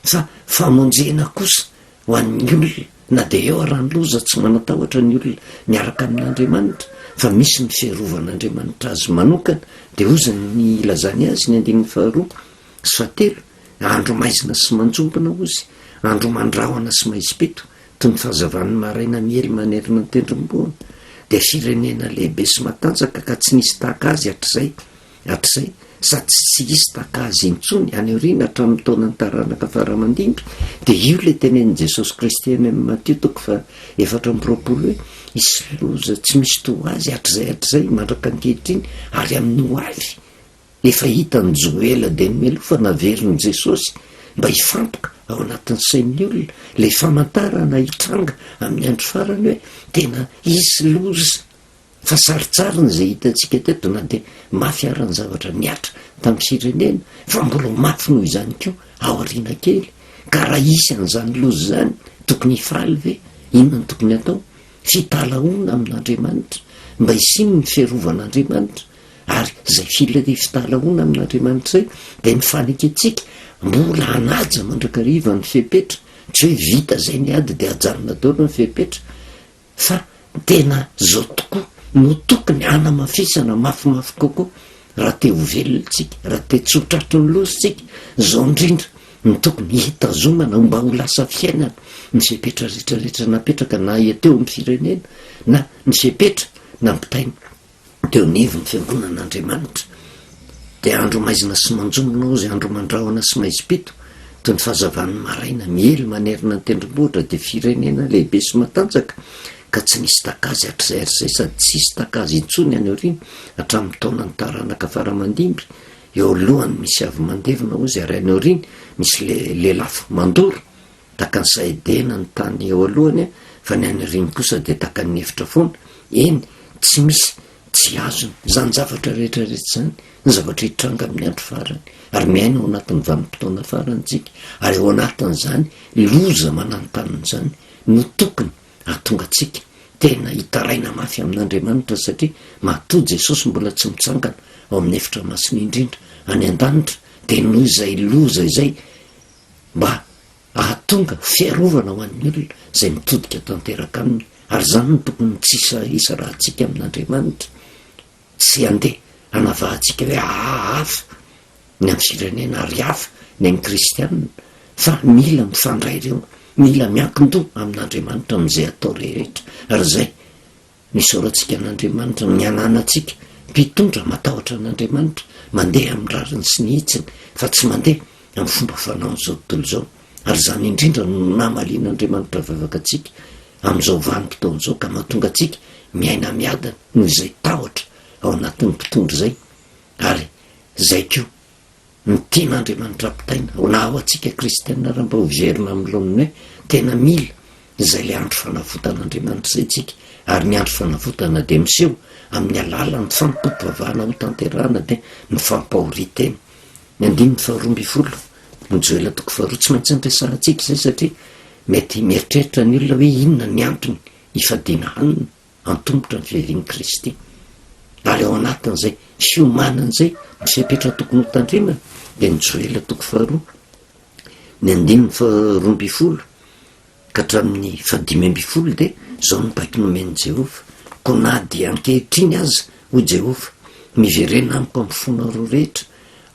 Fa famonjena kosa ho an'ny olona, na dia eo ara ny loza, tsy manan-tahotra ny olona miaraka amin'Andriamanitra, fa misy ny fiarovan'Andriamanitra azy manokana, dia hozy ny ilazany azy ny andininy faharoa sy fahatelo, andro maizina sy manjombona hozy, andro mandrahona sy maizim-pito, toy ny fahazavan'ny maraina miely manerana ny tendrombohina, dia firenena lehibe sy matanjaka ka tsy nisy tahaka azy hatrizay. Hatrizay, sady tsy hisy tahaka azy intsony any aoriana hatramin'ny taonan'ny taranaka fara aman-dimby, dia io ilay tenenin'i Jesosy Kristy any amin'ny Matio toko faha 24 hoe, hisy loza tsy misy toa azy hatrizay hatrizay mandraka ankehitriny ary amin'ny ho avy. Efa hitan'i Joela dia mialoha fa naverin'i Jesosy mba hifantoka ao anatin'ny sain'ny olona ilay famantarana hitranga amin'ny andro farany hoe tena hisy loza. Fa sarintsariny izay hitantsika teto na dia mafy ara ny zavatra nihatra tamin'ny firenena fa mbola ho mafy noho izany koa aoriana kely. Ka raha hisy an'izany loza izany tokony hifaly ve? Inona no tokony hatao? Fitalahoana amin'Andriamanitra mba hisian'ny fiarovan'Andriamanitra ary izay fila fitalahoana amin'Andriamanitra izay dia ny fanekentsika mbola hanaja mandrakariva ny fepetra, tsy hoe vita izay ny ady dia ajanona daholo ny fepetra. Fa tena zao tokoa no tokony hanamafisana mafimafy kokoa raha te ho velona tsika, raha te tsy ho tratry ny loza tsika, zao indrindra no tokony hitazomana mba ho lasa fiainana ny fepetra rehetra rehetra napetraka na teo amin'ny firenena na ny fepetra nampitaina teo anivon'ny fiangonan'Andriamanitra, dia andro maizina sy manjombona ozy, andro mandrahona sy maizim-pito, toy ny fahazavan'ny maraina miely manerana ny tendrombohitra, dia firenena lehibe sy matanjaka, ka tsy nisy tahaka azy hatrizay hatrizay sady tsy hisy tahaka azy intsony any aoriana, hatramin'ny taonan'ny taranaka fara aman-dimby, eo alohany misy avy mandevona ozy, ary any aoriany misy lelafo mandoro. Tahaka ny Saedena ny tany eo alohany fa ny any aoriany kosa dia tahaka ny efitra foana, eny, tsy misy tsy azony izany zavatra rehetra rehetra izany, ny zavatra hitranga amin'ny andro farany, ary miaina ao anatin'ny vanim-potoana farany isika, ary ao anatin'izany loza mananontanona izany no tokony hahatonga antsika tena hitaraina mafy amin'Andriamanitra satria matoa Jesosy mbola tsy mitsangana ao amin'ny efitra masina indrindra any an-danitra dia noho izay loza izay mba hahatonga fiarovana ho an'ny olona izay mitodika tanteraka aminy, ary izany no tokony tsy hisarahantsika amin'Andriamanitra, tsy handeha hanavahantsika hoe aa hafa ny amin'ny firenena ary hafa ny an'ny kristianina, fa mila mifandray ireo, mila miankin-doha amin'Andriamanitra amin'izay atao rehetra, ary izay. No isaorantsika an'Andriamanitra ny ananantsika mpitondra matahotra an'Andriamanitra, mandeha amin'ny rariny sy ny hitsiny fa tsy mandeha amin'ny fomba fanaon'izao tontolo izao. Ary izany indrindra no namalian'Andriamanitra vavaka antsika amin'izao vanim-potoana izao ka mahatonga antsika miaina miadana noho izay tahotra ao anatin'ny mpitondra izay ary izay koa Ny tian'Andriamanitra ampitaina, na ho antsika kristiana ary mba ho verina amin'ny laoniny hoe tena mila izay ilay andro fanavotan'Andriamanitra izay tsika, ary ny andro fanavotana dia miseho amin'ny alalan'ny fanompoam-pivavahana hotanterahana dia ny fampahorian-tena. Ny andininy faharoa ambin'ny folo, ny Joela toko faharoa, tsy maintsy niresahantsika izay satria mety mieritreritra ny olona hoe inona ny antony hifadiana hanina. Antomotra ny fiavian'i Kristy. Ary ao anatin'izay fiomanana izay, ny fepetra tokony ho tandremana dia ny Joela toko faharoa, ny andininy faharoa ambin'ny folo ka hatramin'ny fahadimy ambin'ny folo dia izao ny baiko nomen'i Jehovah, Koa na dia ankehitriny aza, hoy Jehovah, miverena amiko amin'ny fonareo rehetra,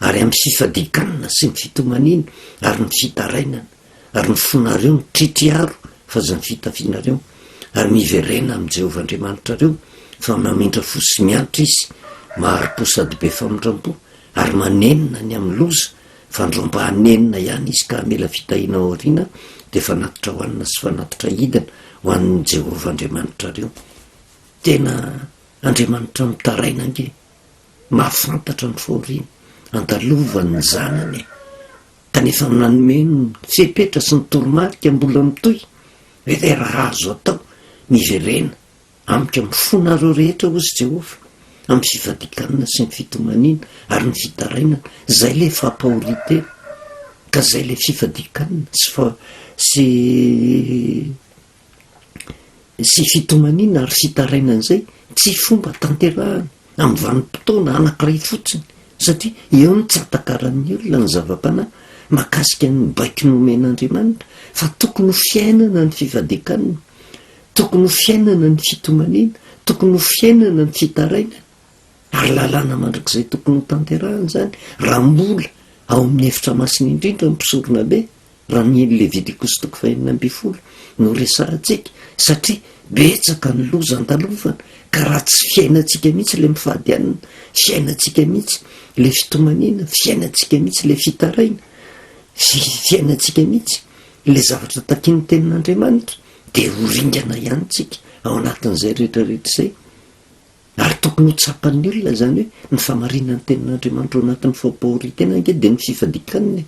ary amin'ny fifadian-kanina sy ny fitomaniana ary ny fitarainana, ary ny fonareo mitritriaro fa aza ny fitafianareo, ary miverena amin'i Jehovah Andriamanitrareo, fa mamindra fo sy miantra Izy, mahari-po sady be famindram-po, ary manenina ny amin'ny loza, fa andro mba hanenina ihany Izy ka hamela fitahiana ao aoriana, dia fanatitra hohanina sy fanatitra hidina ho an'i Jehovah Andriamanitrareo. Tena Andriamanitra mitaraina ange, mahafantatra ny fahoriana andalovan'ny zanany e! Kanefa nanome ny fepetra sy ny toromarika mbola mitohy hoe dia raha azo atao, miverena amiko amin'ny fonareo rehetra, hozy Jehovah, amin'ny fifadian-kanina sy ny fitomaniana ary ny fitarainana, izay ilay fampahorian-tena, ka izay ilay fifadian-kanina sy fa sy sy fitomaniana ary fitarainana izay tsy fomba tanterahana amin'ny vanim-potoana anankiray fotsiny satria eo no tsy ahatakaran'ny olona ny zava-panahy mahakasika ny baiko nomen'Andriamanitra fa tokony ho fiainana ny fifadian-kanina, tokony ho fiainana ny fitomaniana, tokony ho fiainana ny fitarainana ary lalàna mandrakizay tokony ho tanterahana izany raha mbola ao amin'ny efitra masina indrindra ny mpisoronabe. Raha ny Levitikosy toko fahenina ambin'ny folo no resahantsika, satria betsaka ny loza andalovana, ka raha tsy fiainantsika mihitsy ilay mifady hanina, fiainantsika mihitsy ilay fitomaniana, fiainantsika mihitsy ilay fitaraina, fiainantsika mihitsy ilay zavatra takian'ny tenin'Andriamanitra, dia ho ringana ihany tsika ao anatin'izay rehetrarehetra izay. Ary tokony ho tsapan'ny olona izany hoe ny famarinan'ny tenin'Andriamanitra ao anatin'ny fampahorian-tena ange dia ny fifadian-kanina e!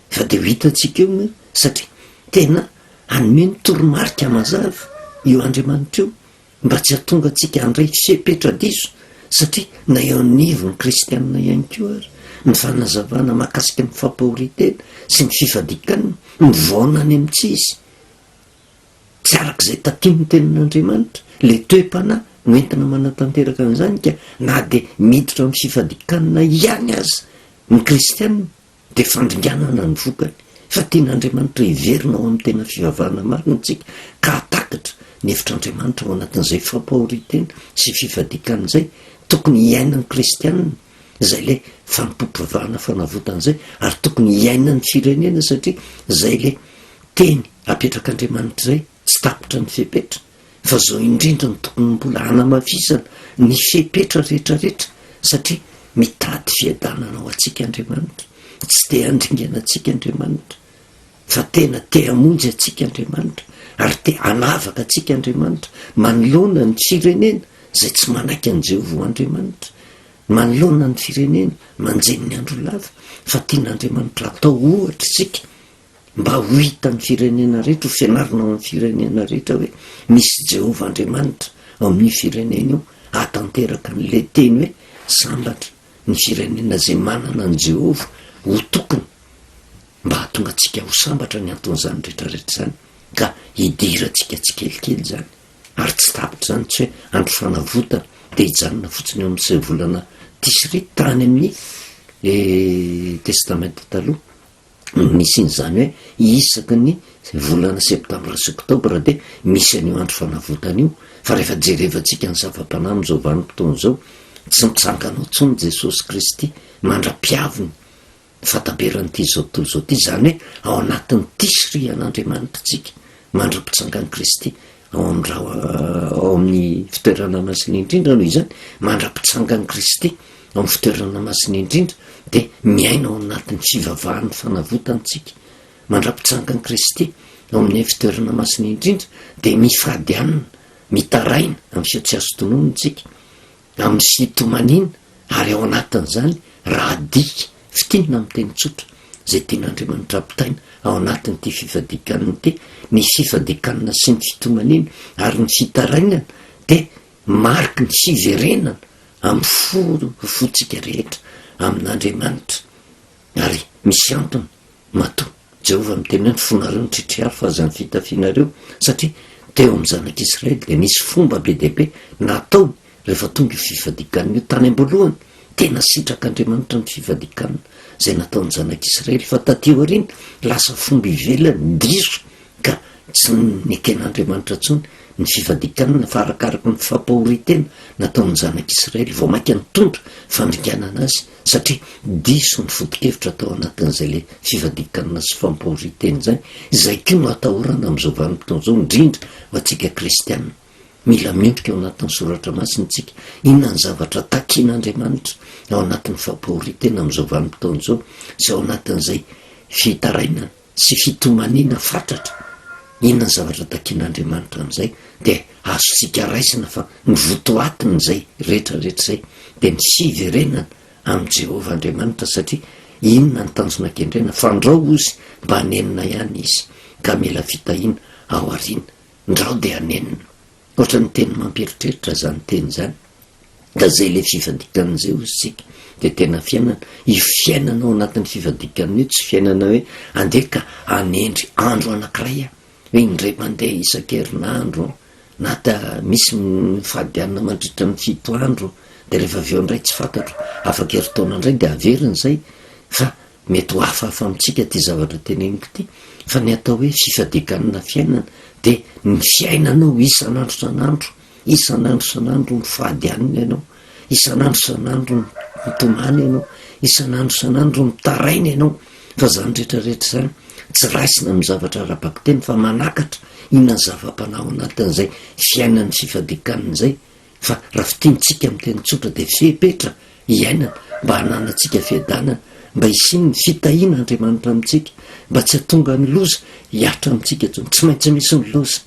Fa dia ho hitantsika eo moa satria tena hanome ny toromarika mazava io Andriamanitra io mba tsy hahatonga antsika handray fepetra diso satria na eo anivon'ny kristianina ihany koa ary ny fanazavana mahakasika ny fampahorian-tena sy ny fifadian-kanina mivaona any amin'ny tsy izy. Tsy araka izay takian'ny Tenin'Andriamanitra, ilay toe-panahy no entina manatanteraka an'izany ka na dia miditra amin'ny fifadian-kanina ihany aza ny kristiana dia fandringanana ny vokany. Fa tian'Andriamanitra hiverina ao amin'ny tena fivavahana marina isika ka hahatakatra ny hevitr'Andriamanitra ao anatin'izay fampahorian-tena sy fifadian-kanina izay tokony hiainan'ny kristiana, izay ilay fanompoam-pivavahana fanavotana izay ary tokony hiainan'ny firenena satria izay ilay teny apetrak'Andriamanitra izay tsy tapitra ny fepetra fa izao indrindra no tokony mbola hanamafisana ny fepetra rehetrarehetra satria mitady fiadanana ho antsika Andriamanitra, tsy te handringana antsika Andriamanitra fa tena te hamonjy antsika Andriamanitra ary te hanavaka antsika Andriamanitra manoloana ny firenena izay tsy manaiky an'i Jehovah ho Andriamanitra, manoloana ny firenena manjeny ny andro lava fa tian'Andriamanitra atao ohatra isika Mba ho hitan'ny firenena rehetra, ho fianarana ho an'ny firenena rehetra hoe misy Jehovah Andriamanitra ao amin'io firenena io, hahatanteraka an'ilay teny hoe sambatra ny firenena izay manana an'i Jehovah ho tokony, mba hahatonga antsika ho sambatra ny anton'izany rehetrarehetra izany, ka hidirantsika tsikelikely izany, ary tsy tapitra izany, tsy hoe andro fanavotana dia hijanona fotsiny eo amin'izay volana Tisri tany amin'ny Testamenta Taloha. no nisian'izany hoe isaky ny volana septambra sy oktobra dia misy an'io andro fanavotana io, fa rehefa jerevantsika ny zava-panahy amin'izao vanim-potoana izao, tsy mitsangana ao intsony Jesosy Kristy mandra-piaviny ny fahataperan'ity izao tontolo izao ity, izany hoe ao anatin'ny tisrian'Andriamanitra isika mandra-pitsangan'i Kristy. Ao amin'ny ra, ao amin'ny fitoerana masina indrindra noho izany, mandra-pitsangan'i Kristy ao amin'ny fitoerana masina indrindra, dia miaina ao anatin'ny fivavahan'ny fanavotana isika. Mandra-pitsangan'i Kristy ao amin'ny fitoerana masina indrindra, dia mifady hanina, mitaraina amin'ny feo tsy azo tononina isika. Amin'ny fitomaniana ary ao anatin'izany raha adika, fintinina amin'ny teny tsotra, izay tian'Andriamanitra ampitaina ao anatin'ity fifadian-kanina ity, ny fifadian-kanina sy ny fitomaniana ary ny fitarainana dia mariky ny fiverenana amin'ny fo fontsika rehetra amin'Andriamanitra ary misy antony Matoa Jehovah miteny hoe ny fonareo no tritriaro fa aza ny fitafianareo, satria teo amin'ny zanak'Israely dia nisy fomba be dia be nataony rehefa tonga io fifadian-kanina io. Tany am-boalohany, tena sitrak'Andriamanitra ny fifadian-kanina izay nataon'ny zanak'Israely, fa taty aoriana lasa fomba ivelany diso ka tsy neken'Andriamanitra intsony ny fifadian-kanina fa arakaraky ny fampahorian-tena nataon'ny zanak'Israely vao mainka nitondra fandringanana azy satria diso ny foto-kevitra tao anatin'izay le fifadian-kanina sy fampahorian-tena izay, izay koa no atahorana amin'izao vanim-potoana izao indrindra ho antsika kristiana. Mila miondrika ao anatin'ny soratra masina isika, inona ny zavatra takian'Andriamanitra ao anatin'ny fampahorian-tena amin'izao vanim-potoana izao sy ao anatin'izay fitarainana sy fitomaniana fatratra, inona ny zavatra takian'Andriamanitra amin'izay, dia azontsika raisina fa ny votoatin'izay rehetra rehetra izay dia ny fiverenana amin'i Jehovah Andriamanitra, satria inona ny tanjona kendrena, fandrao ozy mba hanenina ihany izy, ka mila fitahiana ao aoriana, ndrao dia hanenina. Ohatran'ny teny mampieritreritra izany teny izany. Ka izay ilay fifadikanina izay hozy tsika dia tena fiainana. Io fiainana ao anatin'ny fifadikanina io tsy fiainana hoe andeha ka hanendry andro anankiray aho, hoe indray mandeha isan-kerinandro na ta misy mifady hanina mandritra ny fito andro dia rehefa avy eo indray tsy fantatro afaka herintaona indray dia averina izay fa Mety ho hafahafa amintsika ity zavatra teneniko ity, fa ny atao hoe fifadian-kanina fiainana dia ny fiainanao isan'andro isan'andro, isan'andro isan'andro mifady hanina ianao, isan'andro isan'andro mitomany ianao, isan'andro isan'andro mitaraina ianao, fa izany rehetra rehetra izany tsy raisina amin'ny zavatra ara-bakiteny fa manakatra inona ny zava-panahy ao anatin'izay fiainan'ny fifadian-kanina izay. Fa raha fintinitsika amin'ny teny tsotra dia fepetra iainana mba hananantsika fiadanana, mba hisian'ny fitahian'Andriamanitra amintsika, mba tsy hahatonga ny loza hihatra amintsika intsony. Tsy maintsy misy ny loza.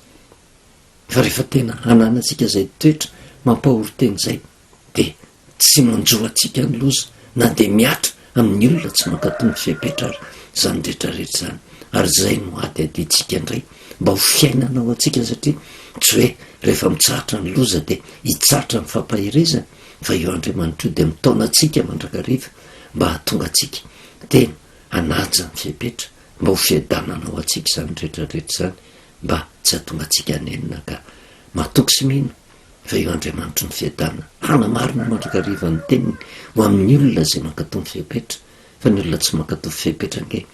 Fa rehefa tena hananantsika izay toetra mampahory tena izay dia tsy manjo antsika ny loza na dia mihatra amin'ny olona tsy mankatò ny fepetra ary izany rehetra rehetra izany. Ary izay no adiadintsika indray mba ho fiainana ho antsika satria tsy hoe rehefa mitsahatra ny loza dia hitsahatra ny fampaherezana fa io Andriamanitra io dia mitaona antsika mandrakariva mba hahatonga antsika tena hanaja ny fepetra mba ho fiadanana ho antsika izany rehetra rehetra izany mba tsy hahatonga antsika hanenina ka matoky sy mino fa io Andriamanitry ny fiadanana hanamarina mandrakariva ny teniny ho amin'ny olona izay mankatò ny fepetra fa ny olona tsy mankatò fepetra ange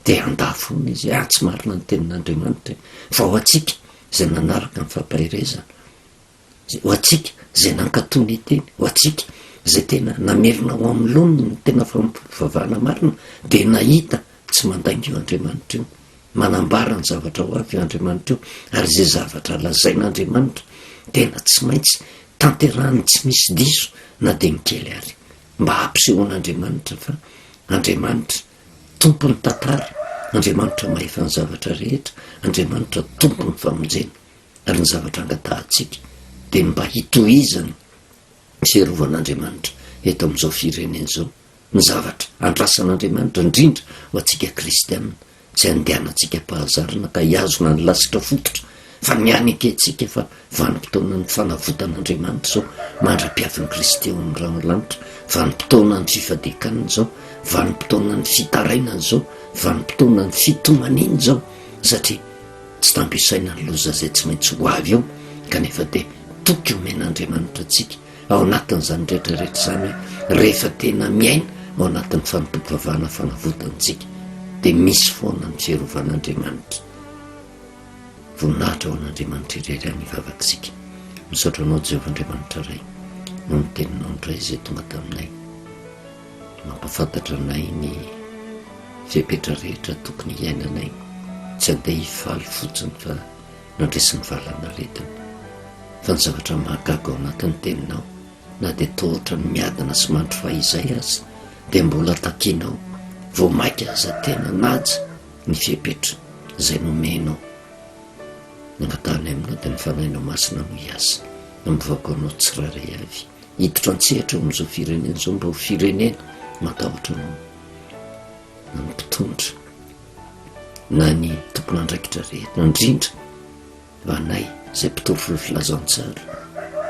dia handà foana izy, ah tsy marina ny tenin'Andriamanitra e, fa ho antsika izay nanaraka ny fampaherezana, ho antsika izay nankatò ny teny, ho antsika izay tena namerina ho amin'ny laoniny ny tena fampivavahana marina, dia nahita tsy mandainga io Andriamanitra io, manambara ny zavatra ho avy io Andriamanitra io, ary izay zavatra lazain'Andriamanitra tena tsy maintsy tanterahiny tsy misy diso na dia ny kely ary, mba hampisehoan'Andriamanitra fa Andriamanitra Tompon'ny tantara, Andriamanitra mahefa ny zavatra rehetra, Andriamanitra Tompon'ny famonjena, ary ny zavatra angatahantsika dia ny mba hitohizan'ny fiarovan'Andriamanitra eto amin'izao firenena izao, ny zavatra andrasan'Andriamanitra indrindra ho antsika kristiana, tsy handehanantsika am-pahazarana ka hihazona ny lasitra fototra fa ny hanekentsika fa vanim-potoanan'ny fanavotan'Andriamanitra izao mandra-piavin'i Kristy eo amin'ny rano lanitra, vanim-potoanan'ny fifadian-kanina izao, vanim-potoanan'ny fitarainana izao, vanim-potoanan'ny fitomaniana izao, satria tsy tambo isaina ny loza izay tsy maintsy ho avy eo, kanefa dia toky omen'Andriamanitra antsika ao anatin'izany rehetra rehetra izany hoe rehefa tena miaina ao anatin'ny fanompoam-pivavahana fanavotana antsika dia misy foana ny fiarovan'Andriamanitra. Voninahitra ho an'Andriamanitra irery ihany hivavaka isika. Misaotra anao Jehovah Andriamanitra Ray noho ny teninao indray izay tonga taminay. Mampahafantatra anay ny fepetra rehetra tokony hiainanay. Tsy andeha hifaly fotsiny fa. Nandresy ny valanaretina. Fa ny zavatra mahagaga ao anatin'ny teninao, na dia toa ohatran'ny miadana sy mandry fahizay aza, dia mbola takianao, vao mainka aza tena naja ny fepetra izay nomenao. Ny angatahanay aminao dia ny Fanahinao Masina no hiasa amin'ny vahoakanao tsirairay avy, hiditra an-tsehatra eo amin'izao firenena izao mba ho firenena matahotra anao, na ny mpitondra, na ny tompon'andraikitra rehetra, indrindra ho anay izay mpitory ny filazantsara,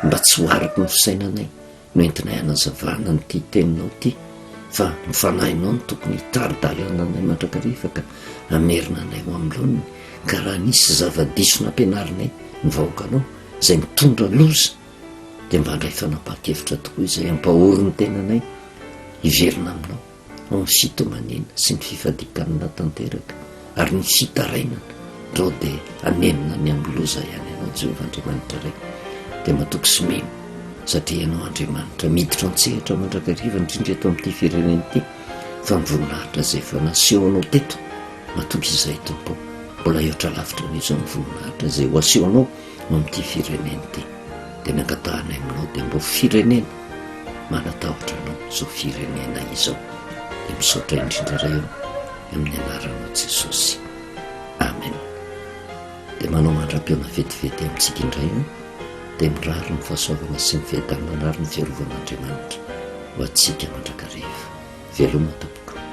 mba tsy ho araka ny fisainanay no entinay hanazavana an'ity teninao ity, fa ny fanahinao no tokony hitari-dalana anay mandrakariva ka hamerina anay ho amin'ny laoniny, ka raha nisy zava-diso nampianarinay ny vahoakanao izay mitondra loza dia mba handray fanapahan-kevitra tokoa izay hampahory ny tenanay hiverina aminao. Ao ny fitomaniana sy ny fifadian-kanina tanteraka ary ny fitarainana, ndrao dia hanenina ny amin'ny loza ihany ianao, Jehovah Andriamanitra Ray. Dia matoky sy mino, satria ianao Andriamanitra miditra an-tsehatra mandrakariva, indrindra eto amin'ity firenena ity, fa ny voninahitra izay efa nasehonao teto, matoky izahay Tompo, mbola hihoatra lavitra noho izao ny voninahitra izay ho asehonao ao amin'ity firenena ity. Dia ny angatahanay aminao dia mba ho firenena Manatahotra anao izao firenena izao. Dia misaotra indrindra Ray o, amin'ny anaranao Jesosy. Amen. Dia manao mandra-pihaona vetivety amintsika indray an. Dia mirary ny fahasoavana sy ny fiadanana ary ny fiarovan'Andriamanitra ho antsika mandrakariva. Veloma tompoko.